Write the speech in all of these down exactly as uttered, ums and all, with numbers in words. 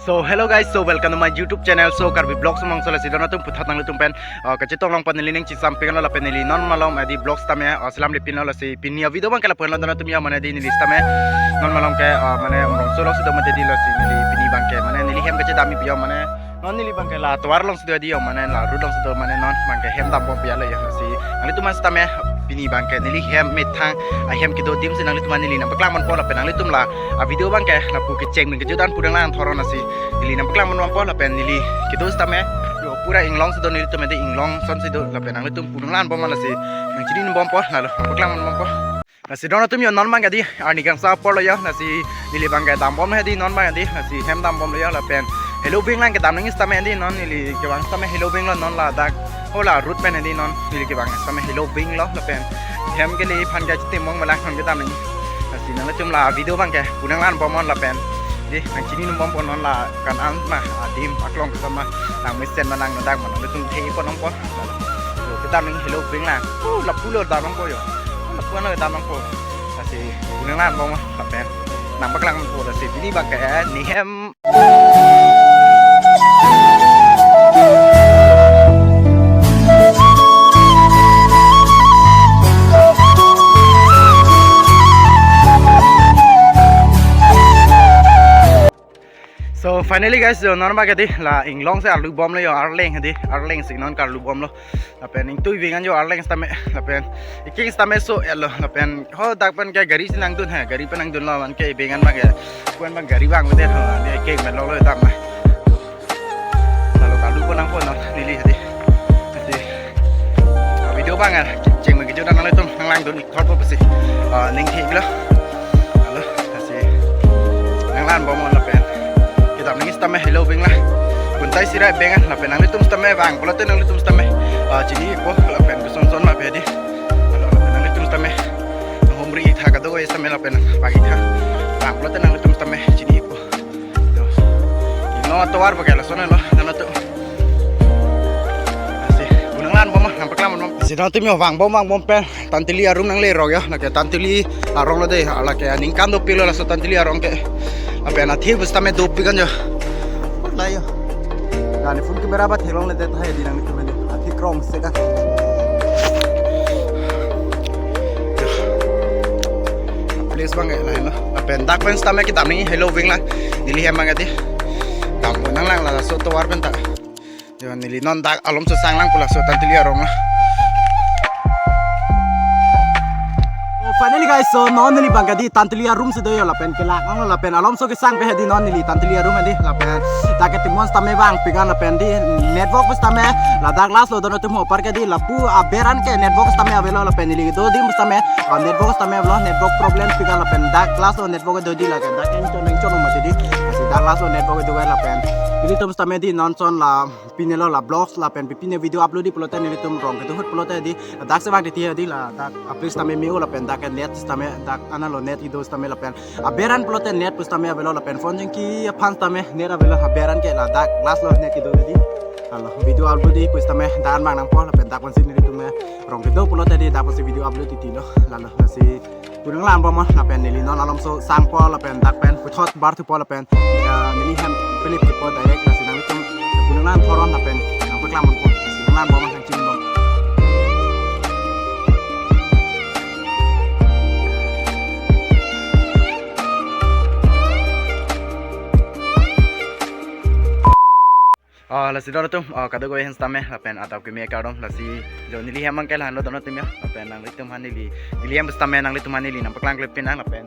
So hello guys, so welcome to my YouTube channel. So Karbi Vlogs among so lasi don atum puthot nanglitum pen, uh, kachetong long pen neli ning chisamping lo lapen neli non malom adi vlogs tame, uh, selam lipin lo lasi pini a video abang ke lapu-an lo don atum ya mane di neli sitame non malom ke, uh, mane umrong so lo si do mate di lasi neli pini abang ke mane neli hem kachedam pi yo mane non neli abang ke la tovar long si do adi yo mane la road long si do mane non abang ke hem dambom pi lo ya lasi nanglitum an sitame pini abang ke neli hem methang ahem kedo adim si nanglitum an neli nangpaklang ponpo lapen nanglitum la a video abang ke lapu kecheng min kejut an pu nanglang thor non lasi neli nangpaklang ponpo lapen neli kedo sitame yo pura inglong si do nelitum edi inglong ason si do lapen nanglitum pu nanglang bom lasi nangchini bompo lalo nangpaklang ponpo. Lasi don atum yo non abang ke di arni kangsam apor lo yo lasi neli abang ke dambom he di non abang ke di lasi hem dambom lo yo lapen helo bing lang kedam nangji sitame di non neli kevang sitame helo bing lo non ladak hola road pen he di non neli kevang sitame helo bing lo lapen hem kele aphan ke chitimong malang non kedam nangji. Lasi nanglitum la video abang ke pu nanglang bom non lapen di nangchini bompo non la kan an ma adim aklong kesama nang mesen ma nang nadak ma nanglitum thei ponpo. Kedam nangji helo bing lang. Oh, lapu lo dam nangpo yo. Lapu lo dam nangpo. Lasi pu nanglang bom lapen nangpaklang ponpo lasi pini abang ke neli hem. So finally guys, yo non abang ke di la inglong si arlu bom lo yo Arleng he di Arleng si non karlu bom lo. Lapen ingtui bing an yo Arleng sitame lapen iking sitame so elo lapen ho dak pen ke gari si nangdun he gari pen nangdun lo man ke bing an abang ke pu-an abang gari abang bete ho ne ke men lo lo dak ma. Lalo karlu pon nangpo non neli he di. He di. A video abang a cheng min kejut an nanglitum nanglangdun ik thorpo pusi. Ah, ning thek lo. Lalo lasi nanglang bom non lapen kedam nangji sitame helo bing lang. Kuntai sira bing an lapen nanglitum sitame vang pulote nanglitum sitame, ah, chinipo lapen koson son ma pe di. Lalo lapen nanglitum sitame nanghumri ik tha kado sitame lapen vang ik tha. Vang pulote nanglitum sitame chinipo. Yo. Inglong atovar abang ke lason lo, nana tu. Lasi pu nanglang bom, nangpaklang bom. Lasi don atum yo vang bom vang bom pen Tanteli arum nangle rok yo, lake Tanteli arong lo de, lake aningkan dopik lo laso Tanteli arong ke. Lapen athe pusitame dopik an yo. Kot la yo. Lani phone camera ba theklongle det tahai di nangtum edi. Athe krong se ka. Place abang ke lain lo. Lapen dak pen sitame kedam nangji helo bing lang. Neli hem abang ke di. Dam nanglang laso tovar pen ta. Yo, neli non dak alom so sang lang pu laso Tanteli arong lo. Oh, finally guys, so non neli abang ke di Tanteli arum si do yo lapen kelak nang lapen alom so kesang pe he di non neli Tanteli arum he di lapen dak ke timon sitame vang pik an lapen di network sitame ladak last lo don atum ho apar ke di lapu aber an ke network sitame avelo lapen neli do adim sitame, ah, network sitame avelo network problem pik an lapen dak last lo network do di lapen dak neng chon neng chon ma si di. Lasi dak last lo network do lapen nelitum sitame di non son la pine lo la vlogs lapen pine video upload di pulote nelitum rong kedo ahut pulote di dak si vang titi di ladak a place sitame me-o lapen dak ke net sitame dak ana lo net ido sitame lapen aber an pulote net pusitame avelo lapen phone jengki aphan sitame net avelo aber an ke ladak last lo net kedo di. Lalo video upload di pusitame dan abang nangpo lapen dak pensi nelitum rong kedo pulote di dak pensi video upload titi lo lalo lasi pu nanglang bom lapen neli non alom so sangpo lapen dak pen puthot bar thupo lapen, eh, neli hem Philip kipo direct lasi nangtum pu nanglang thoron lapen nangpaklang bom pu nanglang bom nangchini bom. Oh, lasi don atum, oh, kadokave aphan sitame, lapen adap keme kardom, lasi jo neli hem abang ke lahenlo don atum ya, lapen nanglitum aphan neli, neli hem sitame nanglitum aphan neli nangpaklang klepin nang, lapen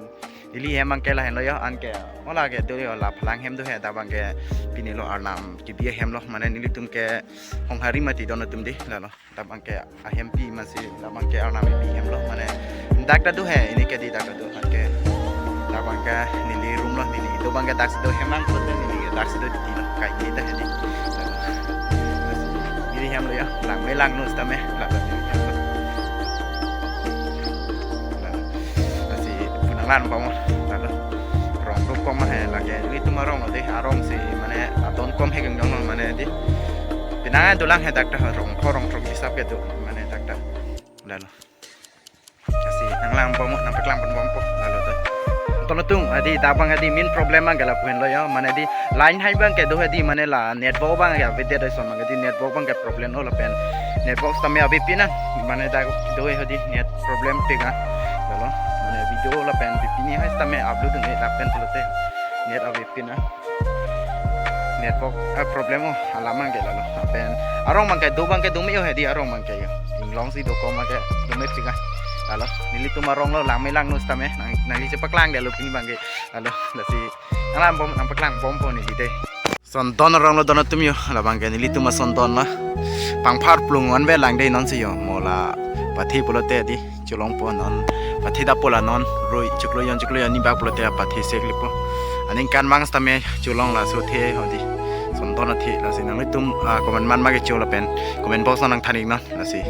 neli hem abang ke lahenlo ya, anke, ola ke do yo, la phalang hem do he, adap abang ke pine lo Arnam kebi ahem lo, mane nelitum ke Honghari mati don atum di, lalo. Adap abang ke ahempi masi adap abang ke Arnam kebi hem lo mane dak ta do he ini ke di dak ta do anke adap abang ke neli room lo neli do abang ke dak si do hem abang pulote neli dak si do titi lo kai ke ta he di. Neli hem lo ya lang me lang nus tame la ta neli hem lo. Lasi pu nanglang bom lalo rong rup kom he lake nelitum arong lo de arong si mane adon kom he keng dong lo mane di. Penang dolang he dak ta rong pho rong throk hisap ke do mane dak ta. Lalo. Lasi nanglang bom nangpaklang pon bom po lalo do. Kono tung adi dak abang adi main problem abang ke lapu henlo yo, mane adi line hai abang ke do adi mane la network abang ke avedet ason abang ke adi network abang ke problem lo lapen network sitame avepin nang, mane dak do adi net problem pik a, lalo mane video lapen pipini hai sitame upload dunde lapen pulote net avepin nang, network a problem o alam abang ke lalo lapen arong abang ke do abang ke do me-o adi arong abang ke yo, inglong si do kom abang ke do mepik a, lalo nelitum arong lo lang me lang no sitame nang nangli chepaklangdetlo pini abang ke. Lalo, lasi nanglangbom, nangpaklangbompo neli de. Sondon arong lo don atum yo, labang ke nelitum asondon lo. Pangphar plung one ve lang de non si yo, mo la pathe pulote adi cholongpo non. Pathe dappo la non, rui chiklo jon chiklo jon ni bak pulote pathe sek lipo. Aningkan abang sitame cholong laso athe adi. Sondon athe lasi nanglitum ah, comment man ma kecho lapen comment box nang than-ik non lasi.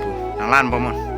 Pu, nanglangbom non.